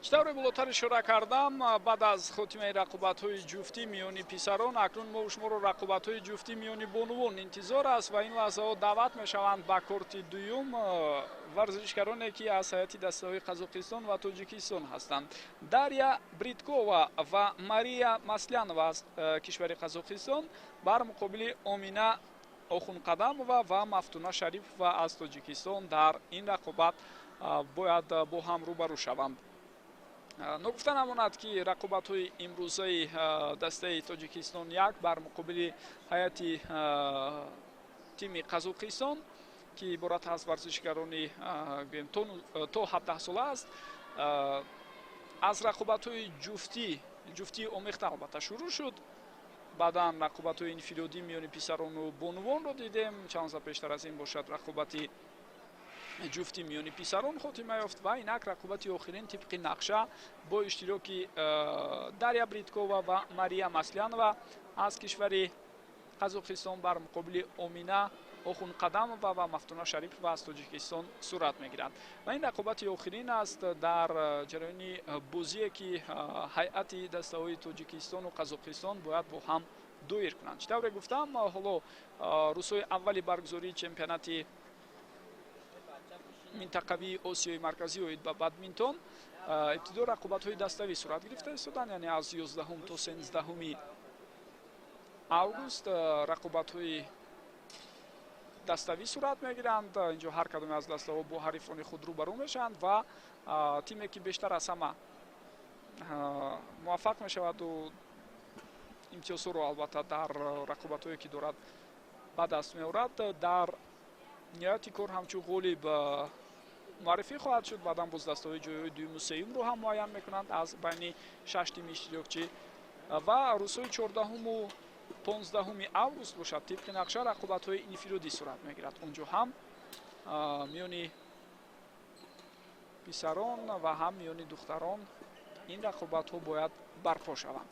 Чӣ тавре болотар ишора кардам, баъд аз хотимаи рақобатҳои ҷуфтӣ миёни писарон, акнун мо шуморо рақобатҳои ҷуфтӣ миёни бонувон интизор аст ва ин лаҳзаҳо даъват мешаванд ба корти дуюм варзишгароне, ки аз ҳайати дастаҳои Қазоқистон ва Тоҷикистон ҳастанд. Дарья Бриткова ва Мария Маслянова аз кишвари Қазоқистон бар муқобили Омина Охунқадамова ва Мафтуна Шарипова аз Тоҷикистон дар ин рақобат бояд бо ҳам рӯбарӯ шаванд. Ногуфта намонад, ки рақобатҳои имрӯзаи дастаи Тоҷикистон як бар муқобили ҳайати тими Қазоқистон, ки иборат аз варзишгарони гӯем то 17 сола аст, аз рақобатҳои ҷуфтии омехта албатта шурӯъ шуд. Баъдан рақобатҳои инфиродӣ миёни писарону бонувонро дидем. Чанд лаҳза пештар аз ин бошад рақобати ҷуфти миёни писарон хотима ёфт ва инак рақобати охирин тибқи нақша бо иштироки Дарья Бриткова ва Мария Маслянова аз кишвари Қазоқистон бар муқобили Омина Охунқадамова ва Мафтуна Шарипова аз Тоҷикистон сурат мегирад. Ва ин рақобати охирин аст дар ҷараёни бозие, ки ҳайати дастаҳои Тоҷикистону Қазоқистон бояд бо ҳам доир кунанд. Чӣ тавре гуфтам, ҳоло рӯзҳои аввали баргузории чемпионати минтақавии Осиёи Марказӣ оид ба бадминтон ибтидо рақобатҳои даставӣ сурат гирифта истоданд, яъне аз 11 то 13 август рақобатҳои даставӣ сурат мегиранд. Инҷо ҳар кадоме аз дастаҳо бо ҳарифони худ рӯбарӯ мешаванд ва тиме, ки бештар аз ҳама муваффақ мешаваду имтиёзҳоро албатта дар рақобатҳое, ки дорад, ба даст меорад, дар ниҳояти кор ҳамчун ғолиб муаррифӣ хоҳад шуд. Баъдан боз дастаҳои ҷойҳои дуюму сеюмро ҳам муайян мекунанд аз байни шаш тими иштирокчӣ. Ва рӯзҳои 14-уму 15 август бошад, тибқи нақша рақобатҳои инфиродӣ сурат мегирад. Он ҷо ҳам миёни писарон ва ҳам миёни духтарон ин рақобатҳо бояд барпо шаванд.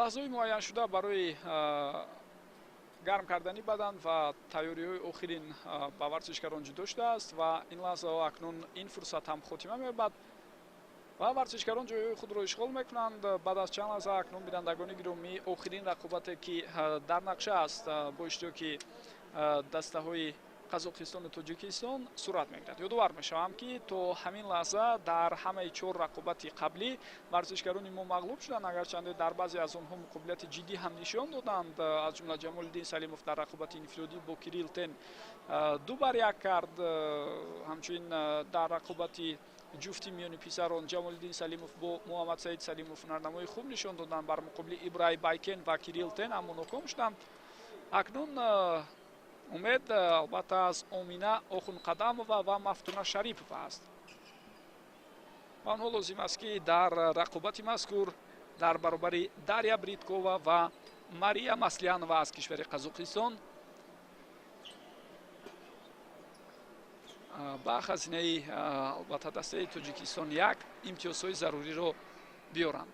Лаҳзаҳои муайяншуда барои гарм кардани бадан ва тайёриҳои охирин ба варзишгарон ҷудо шудааст ва ин лаҳзаҳо акнун ин фурсат ҳам хотима меёбад ва варзишгарон ҷойҳои худро ишғол мекунанд. Баъд аз чанд лаҳза акнун, бинандагони гиромӣ, охирин рақобате, ки дар нақша аст, бо иштироки дастаҳои Қазоқистону Тоҷикистон сурат мегирад. Ёдовар мешавам, ки то ҳамин лаҳза дар ҳамаи чор рақобати қаблӣ варзишгарони мо мағлуб шуданд, агарчанде дар баъзе аз онҳо муқобилияти ҷиддӣ ҳам нишон доданд. Аз ҷумла Ҷамолиддин Салимов дар рақобати инфиродӣ бо Кирилл Тен 2-1 кард. Ҳамчунин дар рақобати ҷуфти миёни писарон Ҷамолиддин Салимов бо Муҳаммадсаид Салимов ҳунарнамои хуб нишон доданд бар муқобили Ибрай Байкен ва Кирилл Тен, аммо ноком шуданд. Акнун умед албатта аз Омина Охунқадамова ва Мафтуна Шарипова аст. Ва онҳо лозим аст, ки дар рақобати мазкур дар баробари Дарья Бриткова ва Мария Маслянова аз кишвари Қазоқистон ба хазинаи албатта дастаи Тоҷикистон як имтиёзҳои заруриро биёранд.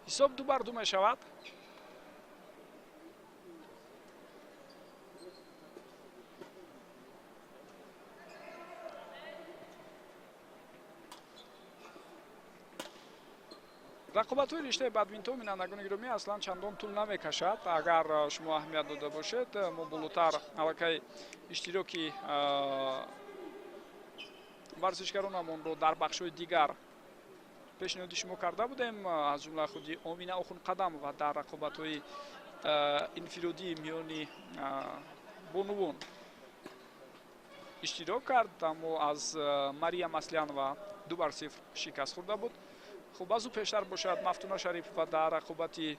Ҳисоб 2-2 мешавад. Рақобатҳои риштаи бадминтон, бинандагони гиромӣ, аслан чандон тӯл намекашад. Агар шумо аҳамият дода бошед, мо болотар аллакай иштироки варзишгаронамонро дар бахшҳои дигар пешниҳоди шумо карда будем, аз ҷумла худи Омина Охунқадамова дар рақобатҳои инфиродӣ миёни бонувон иштирок кард, аммо аз Мария Маслянова 2-0 шикаст хӯрда буд. Хуб, аз ӯ пештар бошад Мафтуна Шарипова дар рақобати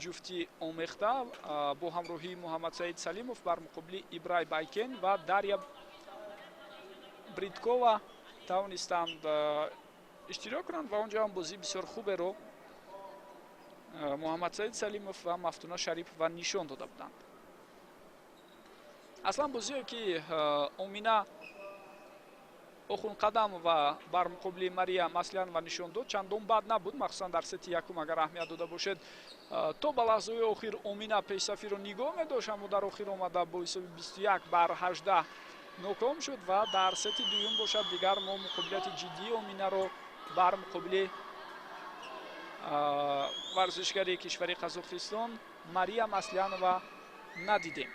ҷуфти омехта бо ҳамроҳии Муҳаммадсаид Салимов бар муқобили Ибрай Байкен ва Дарья Бриткова тавонистанд иштирок кунанд ва онҷо ҳам бозии бисёр хуберо Муҳаммадсаид Салимов ва Мафтуна Шарипова нишон дода буданд. Аслан бозие ки Омина Охунқадамова бар муқобили Мария Маслянова нишон дод, чандон бад набуд, махсусан дар сети якум агар аҳамият дода бошед, то ба лаҳзаҳои охир Омина пешсафиро нигоҳ медошт, аммо дар охир омада бо ҳисоби 21-18 ноком шуд ва дар сети дуюм бошад дигар мо муқобилияти ҷиддии Оминаро бар муқобили варзишгари кишвари Қазоқистон Мария Маслянова надидем.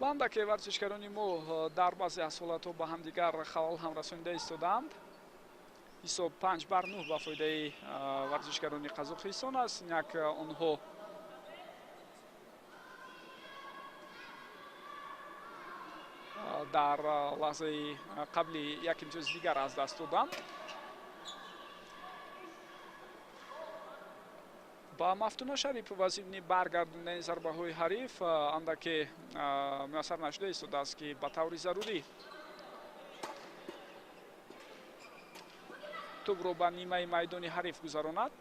Бандаке варзишгарони мо дар баъзе аз ҳолатҳо ба ҳамдигар халал ҳам расонида истодаанд. Ҳисоб 5-9 ба фоидаи варзишгарони Қазоқистон аст. Инак онҳо дар лаҳзаи қабли як имтиёзи дигар аз даст доданд. Ба Мафтуна Шарипова зимни баргардондани зарбаҳои ҳариф андаке муяссар нашуда истодааст, ки ба таври зарурӣ тӯбро ба нимаи майдони ҳариф гузаронад.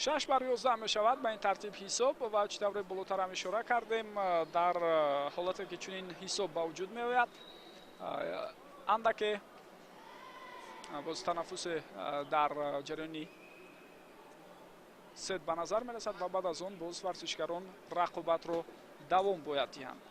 6-11 мешавад ба ин тартиб ҳисоб ва чӣ тавре болотарам ишора кардем, дар ҳолате ки чунин ҳисоб ба вуҷуд меояд, андаке боз танаффусе дар ҷараёни сет ба назар мерасад ва баъд аз он боз варзишгарон рақобатро давом бояд диҳанд.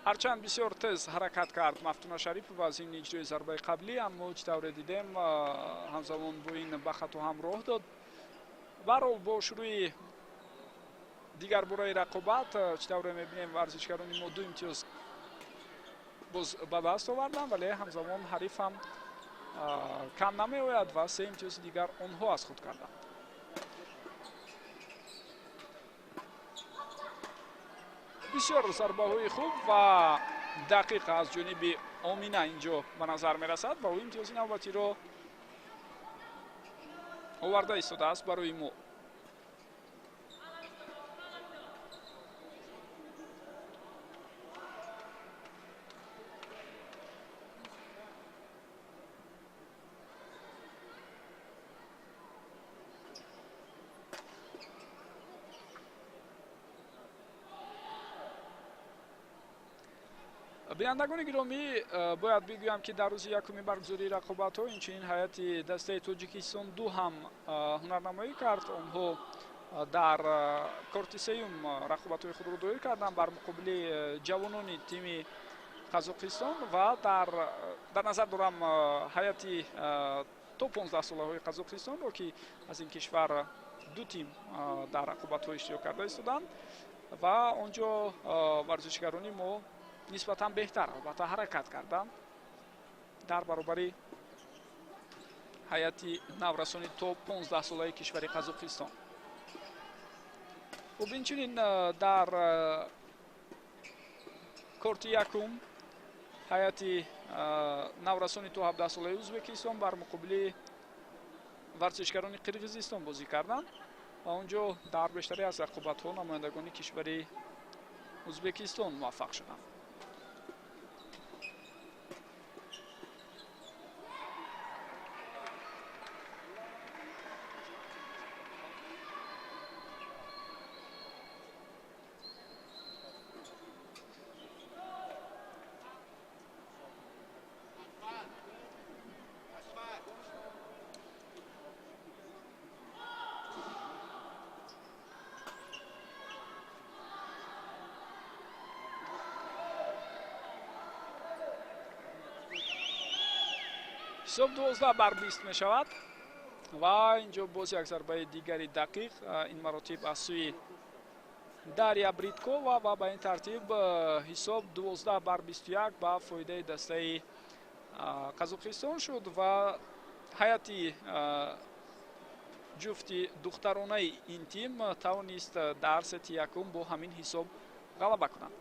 Ҳарчанд бисёр тез ҳаракат кард Мафтуна Шарипова аз ин иҷрои зарбаи қаблӣ, аммо чӣ тавре дидем, ҳамзамон бо ин ба хато ҳам роҳ дод. Баҳрҳол бо шурӯи дигар бораи рақобат, чӣ тавре мебинем, варзишгарони мо 2 имтиёз боз ба даст оварданд, вале ҳамзамон ҳариф ҳам кам намеояд ва 3 имтиёзи дигар онҳо аз худ карданд. Бисёр зарбаҳои хуб ва Дақиқ аз ҷониби Омина инҷо ба назар мерасад ва ӯ имтиёзи навбатиро оварда истодааст барои мо. Бинандагони гиромӣ, бояд бигӯям, ки дар рӯзи якуми баргузории рақобатҳо инчунин ҳайати дастаи Тоҷикистон ду ҳам ҳунарнамоӣ кард. Онҳо дар корти сеюм рақобатҳои худро доир карданд бар муқобили ҷавонони тими Қазоқистон ва дар назар дорам ҳайати то 15 солаҳои Қазоқистонро, ки аз ин кишвар ду тим дар рақобатҳо иштирок карда истоданд ва он ҷо варзишгарони мо нисбатан беҳтар албатта ҳаракат карданд дар баробари ҳайати наврасони то 15 солаи кишвари Қазоқистон. Хуб, инчунин дар корти якум ҳайати наврасони то 17 солаи Ӯзбекистон бар муқобили варзишгарони Қирғизистон бозӣ карданд ва он ҷо дар бештари аз рақобатҳо намояндагони кишвари Ӯзбекистон муваффақ шуданд. Ҳисоб 12-20 мешавад ва инҷо боз як зарбаи дигари дақиқ, ин маротиб аз сӯи Дарья Бриткова ва ба ин тартиб ҳисоб 12-21 ба фоидаи дастаи Қазоқистон шуд ва ҳайати ҷуфти духтаронаи ин тим тавонист дар сети якум бо ҳамин ҳисоб ғалаба кунад.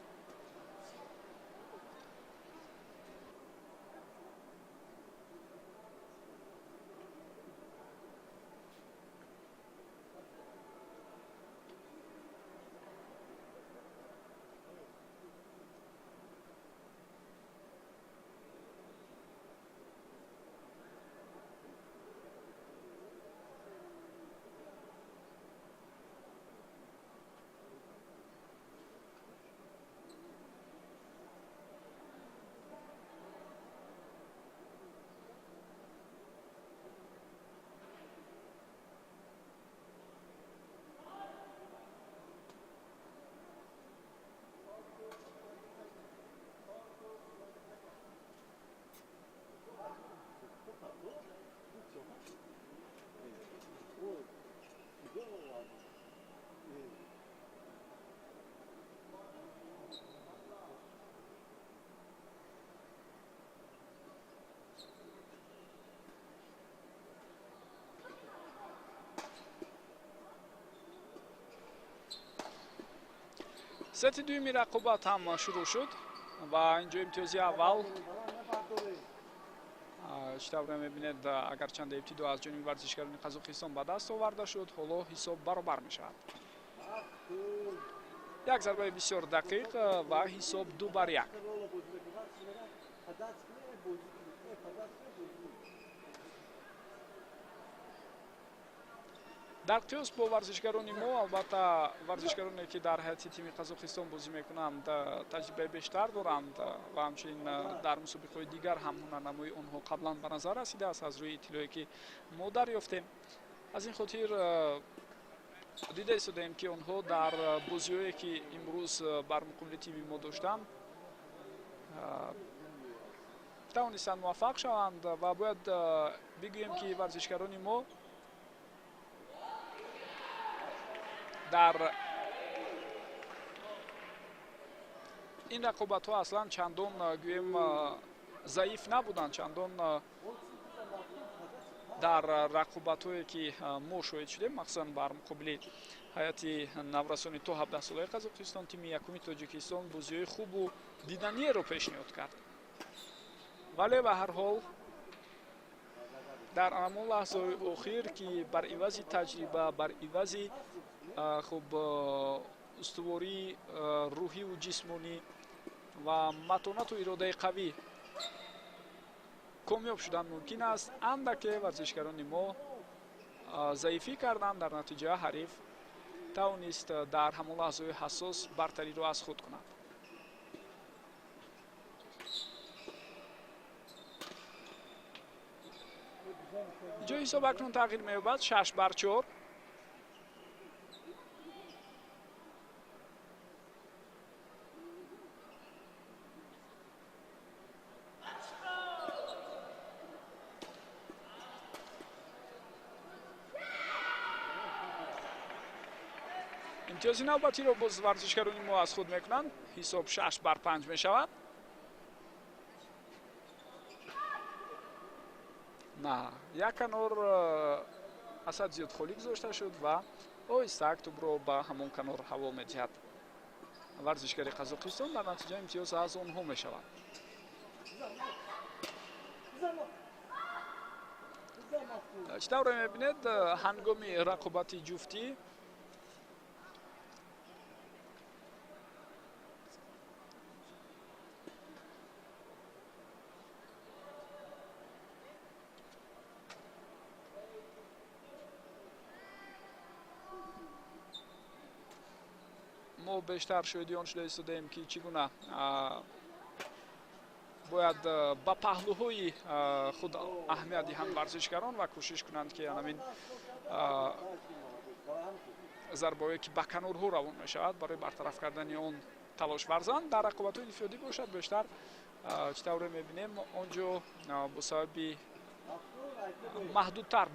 Сети дуюми рақобат ҳам шурӯъ шуд ва инҷо имтиёзи аввал чӣ тавре мебинед, агарчанде ибтидо аз ҷониби варзишгарони Қазоқистон ба даст оварда шуд, ҳоло ҳисоб баробар мешавад. Як зарбаи бисёр дақиқ ва ҳисоб 2-1. Дар қиёс бо варзишгарони мо, албатта варзишгароне ки дар ҳайати тими Қазоқистон бозӣ мекунанд, таҷрибаи бештар доранд ва ҳамчунин дар мусобиқаҳои дигар ҳам ҳунарнамоии онҳо қаблан ба назар расидааст аз рӯи иттилоe ки мо дарёфтем. Аз ин хотир дида истодаем, ки онҳо дар бозиҳое ки имрӯз бар муқобили тими мо доштанд, тавонистанд муваффақ шаванд ва бояд бигӯем, ки варзишгарони мо дар ин рақобатҳо аслан чандон гӯем заиф набуданд, чандон дар рақобатҳое ки мо шоҳид шудем, махсусан бар муқобили ҳайати наврасони то 17 солаи Қазоқистон, тими якуми Тоҷикистон бозиҳои хубу Диданиеро пешниҳод кард, вале ба ҳар ҳол дар ҳамон лаҳзаҳои охир, ки бар ивази таҷриба, бар ивази хуб устувории рӯҳиву ҷисмонӣ ва матонату иродаи қавӣ комёб шудан мумкин аст, андаке варзишгарони мо заифӣ карданд. Дар натиҷа ҳариф тавонист дар ҳамон лаҳзаҳои ҳассос бартариро аз худ кунад. Ҷои ҳисоб акнун тағйир меёбад, 6-4. Имтиёзи навбатиро боз варзишгарони мо аз худ мекунанд. Ҳисоб 6-5 мешавад. На, як канор асад зиёд холӣ гузошта шуд ва оҳиста тӯбро ба ҳамон канор ҳаво медиҳад варзишгари Қазоқистон. Дар натиҷа имтиёз аз онҳо мешавад. Чӣ тавре мебинед, ҳангоми рақобати ҷуфтӣ мо бештар шоҳиди он шуда истодаем, ки чӣ гуна бояд ба паҳлӯҳои худ аҳамият диҳанд варзишгарон ва кӯшиш кунанд, ки ҳамин зарбаҳое, ки ба канорҳо равон мешавад, барои бартараф кардани он талош варзанд. Дар рақобатҳои инфиродӣ бошад, бештар чӣ тавре мебинем, он ҷо бо сабаби маҳдудтар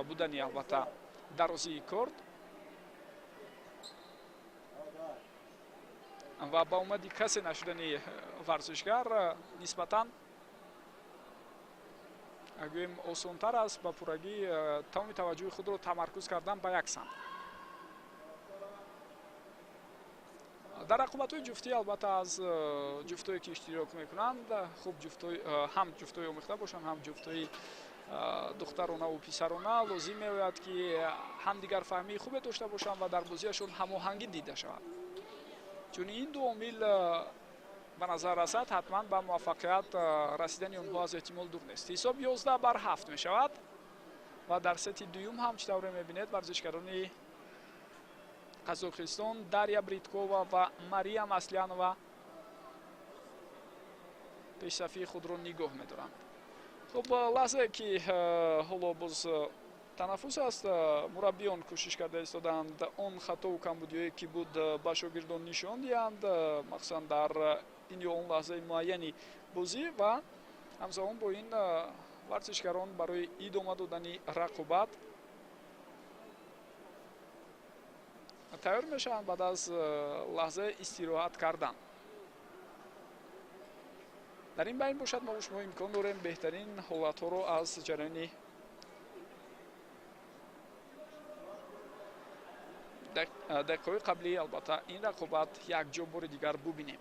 будани албатта дарозии корд ва ба омади касе нашудани варзишгар нисбатан гӯем осонтар аст ба пуррагӣ тамоми таваҷҷӯҳи худро тамаркуз кардан ба як самт. Дар рақобатҳои ҷуфтӣ албатта аз ҷуфтое, ки иштирок мекунанд, хуб ҳам ҷуфтҳои омехта бошанд, ҳам ҷуфтҳои духтаронаву писарона, лозим меояд, ки ҳамдигарфаҳмии хубе дошта бошанд ва дар бозиашон ҳамоҳангӣ дида шавад. Чун ин ду омил ба назар расад, ҳатман ба муваффақият расидани онҳо аз эҳтимол дур нест. Ҳисоб 11-7 мешавад ва дар сети дуюм ҳам чӣ тавре мебинед, варзишгарони Қазоқистон Дарья Бриткова ва Мария Маслянова пешсафии худро нигоҳ медоранд. Хуб, лаҳзае ки ҳоло боз танаффус аст, мураббиён кӯшиш карда истодаанд он хатову камбудиҳое, ки буд, ба шогирдон нишон диҳанд, махсусан дар ин ё он лаҳзаи муайяни бозӣ, ва ҳамзамон бо ин варзишгарон барои идома додани рақобат тайёр мешаванд баъд аз лаҳзаи истироҳат кардан. Дар ин байн бошад, мо шумо имкон дорем беҳтарин ҳолатҳоро аз ҷараёни дақиқаҳои қаблӣ, албатта ин рақобат, якҷо бори дигар бубинем.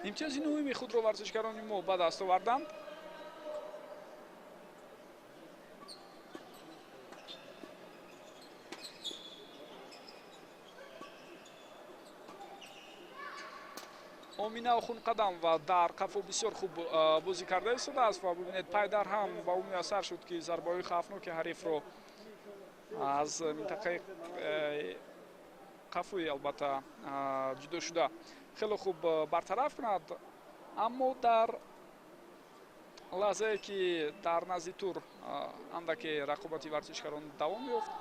Имтиёзи нуҳуми худро варзишгарони мо ба даст оварданд. Омина Охунқадамова дар қафо бисёр хуб бозӣ карда истодааст ва бубинед, пайдар ҳам ба ӯ муяссар шуд, ки зарбаҳои хавфноки ҳарифро аз минтақаи қафои албатта ҷудо шуда хеле хуб бартараф кунад. Аммо дар лаҳзае ки дар назди тур андаке рақобати варзишгарон давом ёфт,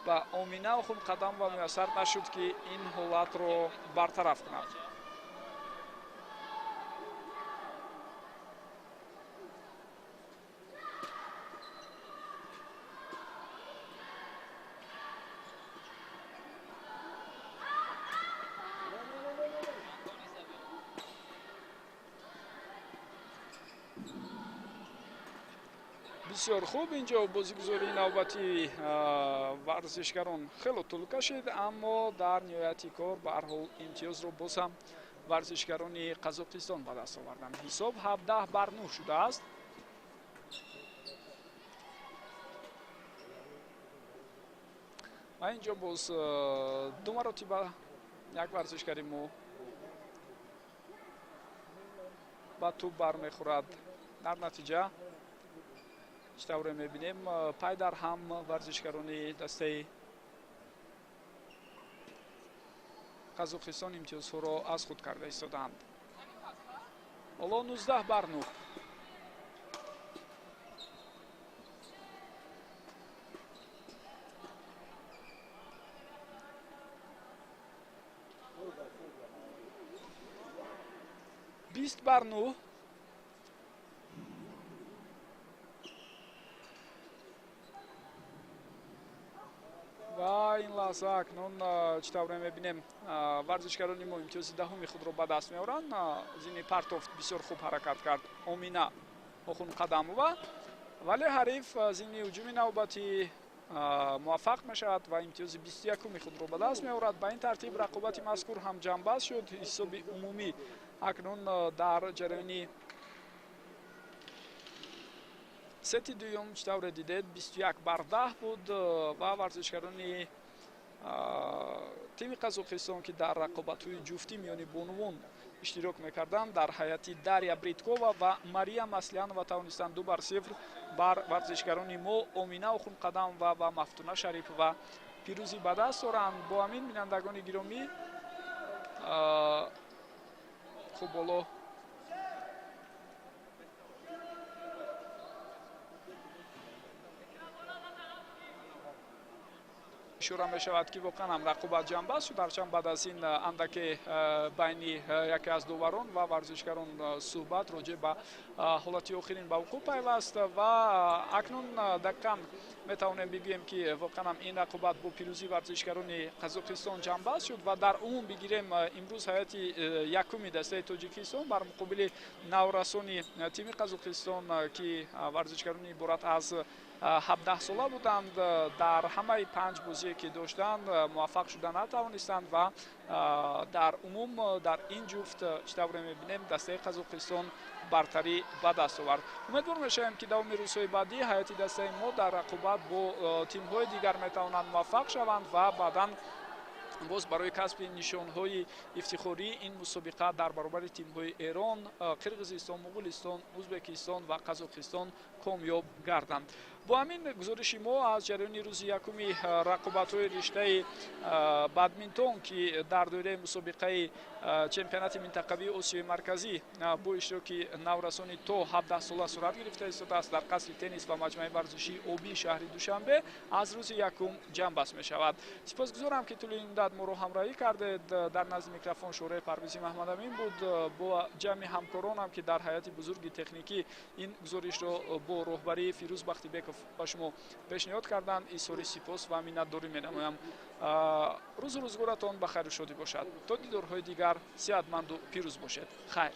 ба Омина Охунқадамова муяссар нашуд, ки ин ҳолатро бартараф кунад. Бисёр хуб, инҷо бозигузории навбатии варзишгарон хело тӯл кашид, аммо дар ниҳояти кор ба ҳар ҳол имтиёзро боз ҳам варзишгарони Қазоқистон ба даст оварданд. Ҳисоб 17-9 шудааст. Ва инҷо боз ду маротиба як варзишгари мо ба тӯб бармехӯрад. Дар натиҷа чӣ тавре мебинем, пай дар ҳам варзишгарони дастаи Қазоқистон имтиёзҳоро аз худ карда истодаанд. Ҳоло 19-9. 20-9. Ва ин лаҳза акнун чӣ тавре мебинем, варзишгарони мо имтиёзи даҳуми худро ба даст меоранд. Зимни партофт бисёр хуб ҳаракат кард Омина Охунқадамова, вале ҳариф зимни ҳуҷуми навбатӣ муваффақ мешавад ва имтиёзи 21-уми худро ба даст меорад. Ба ин тартиб рақобати мазкур ҳам ҷамъбаст шуд. Ҳисоби умумӣ акнун дар ҷараёни сети дуюм чӣ тавре дидед 21-10 буд ва варзишгарони тими Қазоқистон, ки дар рақобатҳои ҷуфтӣ миёни бонувон иштирок мекарданд, дар ҳайати Дарья Бриткова ва Мария Маслянова тавонистанд 2-0 бар варзишгарони мо Омина Охунқадамова ва Мафтуна Шарипова пирӯзӣ ба даст оранд. Бо ҳамин, бинандагони гиромӣ, хуб, боло ишора мешавад, ки воқеан ҳам рақобат ҷамъбаст шуд. Ҳарчанд баъд аз ин андаке байни яке аз доварон ва варзишгарон суҳбат роҷеъ ба ҳолати охирин ба вуқӯъ пайваст ва акнун дақиқан метавонем бигӯем, ки воқеан ҳам ин рақобат бо пирӯзии варзишгарони Қазоқистон ҷамъбаст шуд. Ва дар умум бигирем, имрӯз ҳайати якуми дастаи Тоҷикистон бар муқобили наврасони тими Қазоқистон, ки варзишгарони иборат аз 17 сола буданд, дар ҳамаи 5 бозие ки доштанд муваффақ шуда натавонистанд ва дар умум дар ин ҷуфт чӣ тавре мебинем, дастаи Қазоқистон бартарӣ ба даст овард. Умедвор мешавем, ки давоми рӯзҳои баъдӣ ҳайати дастаи мо дар рақобат бо тимҳои дигар метавонанд муваффақ шаванд ва баъдан боз барои касби нишонҳои ифтихорӣ ин мусобиқа дар баробари тимҳои Эрон, Қирғизистон, Муғулистон, Ӯзбекистон ва Қазоқистон комёб гарданд. Бо ҳамин гузориши мо аз ҷараёни рӯзи якуми рақобатҳои риштаи бадминтон, ки дар доираи мусобиқаи чемпионати минтақавии Осиёи Марказӣ бо иштироки наврасони то 17 сола сурат гирифта истодааст, дар қасри теннис ва маҷмӯаи варзишии обии шаҳри Душанбе аз рӯзи якум ҷамъбаст мешавад. Сипосгузорам, ки тӯли ин муддат моро ҳамроҳӣ кардед. Дар назди микрофон Шӯраи Парвизи Маҳмадамин буд бо ҷамъи ҳамкоронам, ки дар ҳайати бузурги техникӣ ин гузоришро бо роҳбарии Фирӯз Бахтибеков ба шумо пешниҳод карданд. Изҳори сипос ва миннатдорӣ менамоям. Рӯзу рӯзгоратон ба хайру шодӣ бошад. То дидорҳои дигар сеҳатманду пирӯз бошед. Хайр.